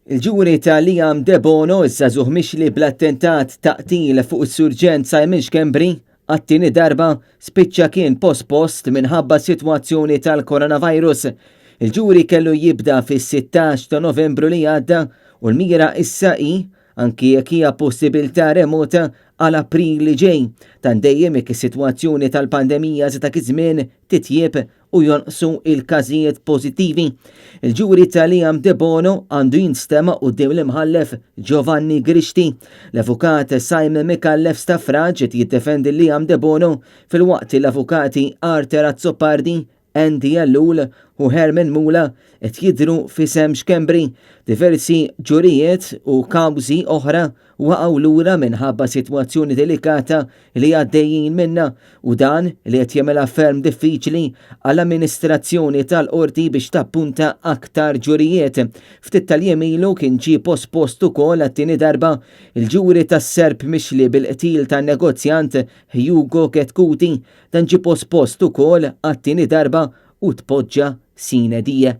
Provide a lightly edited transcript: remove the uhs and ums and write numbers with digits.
Il-ġuri ta' Liam Debono, iż-żagħżugħ mixli bl-attentat ta' qtil fuq is-Surġent Simon Schembri, għat-tieni darba spiċċa kien pospost minħabba s-sitwazzjoni tal-coronavirus. Il-ġuri kellu jibda fis-16 ta' Novembru li għadda u l-mira issa hi, anki jekk hija possibilità remota, għal April li ġej. Dan dejjem jekk is-sitwazzjoni tal-pandemija sa dak iż-żmien titjieb u jonqsu l-każijiet pożittivi. Il-ġuri ta' Liam Debono għandu jinstema' quddiem l-Imħallef Giovanni Grixti. L-Avukat Simon Micallef Stafrace qed jiddefendi Liam Debono filwaqt li l-Avukati Arthur Azzopardi, Andy Ellul u Herman Mula qed jidhru f'isem Schembri. Diversi ġurijiet u kawżi oħra waqgħu lura minħabba sitwazzjoni delikata li għaddejjin minnha u dan li qed jagħmilha ferm diffiċli għall-amministrazzjoni tal-Qorti biex tappunta aktar ġurijiet. Ftit tal-jiem ilu kien ġie pospost ukoll għat-tieni darba il-ġuri tas-Serb mixli bil-qtil tan-negozjant Hugo Chetcuti. Dan ġie pospost ukoll għat-tieni darba u tpoġġa sine die.